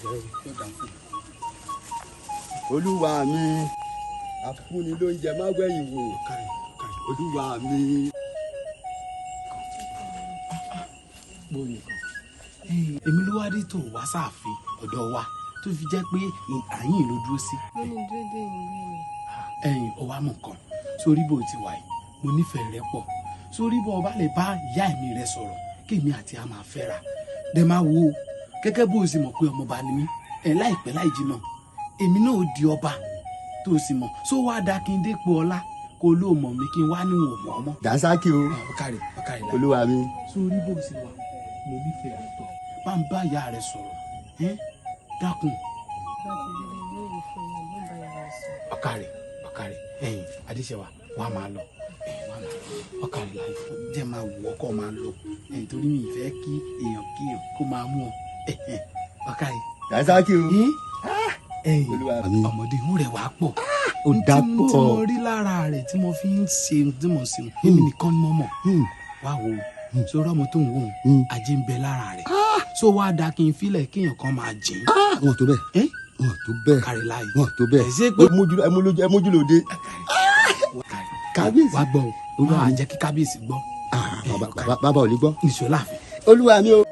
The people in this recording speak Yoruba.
Yóò dà fún. Olúwa mi, afúnni lóúnjẹ má gbẹ̀yìn wò. Ọ̀kàrẹ̀, ọ̀kàrẹ̀. Olúwa mi. Bóyá kan èmi ló wá dé tó wá sáàfin ọ̀dọ̀ wa tó fi jẹ́ pé àyìn ló dúró sí. Mo ní dúró dé ìwé mi. Ẹ̀yin ọwá mọ̀ kan sórí bó ti wà yìí, mo nífẹ̀ẹ́ rẹ pọ̀. Sórí bó o bá lè bá ìyá mi rẹ sọ̀rọ̀ kémi àti a máa fẹ́ra dẹ, máa wo gẹ́gẹ́ bó o sì mọ̀ pé ọmọọba ni mí ẹ̀, láìpẹ́ láì jìnnà èmi náà ó di ọba tó o sì mọ̀. Só wá da kí n dépò ọlá kó ló mọ̀ mí kí n wá níwọ̀n mọ̀ ọmọ. Dànsákì o. Ọ̀kàrẹ̀, ọ̀kàrẹ̀ láì. Olúwa mi. Sórí bó o sì wà, mo nífẹ̀ẹ́ rẹ pọ̀, bá ń bá ìyá rẹ sọ̀rọ̀ ẹ́, dákun. Bá ti délé ní òwe fún yín, mo bá yàrá sọ. Ọ̀kàrẹ̀, ọ̀kàrẹ̀. Ẹ̀yìn adéṣẹ́wà, wà á máa lọ, ẹ̀yìn wà á máa lọ. Ọ̀kàrẹ̀ láì jẹ́ máa wù ọ́ kọ́ máa lọ ẹ̀yìn, torí mi ì fẹ́ kí èèyàn kíyàn kó máa mú ọ. Ẹ̀hẹ̀n, ọ̀kàrẹ̀. Dànsákì o. Ẹ̀yìn Olúwa mi. ọmọdé ń rẹ̀ wá pọ̀. Ó dà Tí pọ̀. mo rí lára rẹ̀ tí mo fi ń ṣe tí mo ṣe, èmi nìkan ni mo mọ̀. Wá wo, sórí ọmọ tó ń wò ó, ajé ń bẹ lára rẹ̀. So wá da kí n filẹ̀ kéèyàn kan máa jìn? Wọn tó bẹ́ẹ̀. Ẹ́? Wọn tó bẹ́ẹ̀. Kárí láàyè. Wọn tó bẹ́ẹ̀. Ẹ ṣe pé Ẹ mójú lòde. Kábíyèsí. Wá gbọ́ o. Olúwa Wá mi. jẹ́ kí kábíyèsí gbọ́. Ah, bàbá, bàbá ò lè gbọ́. Nìṣó láàfin. Olúwa mi o.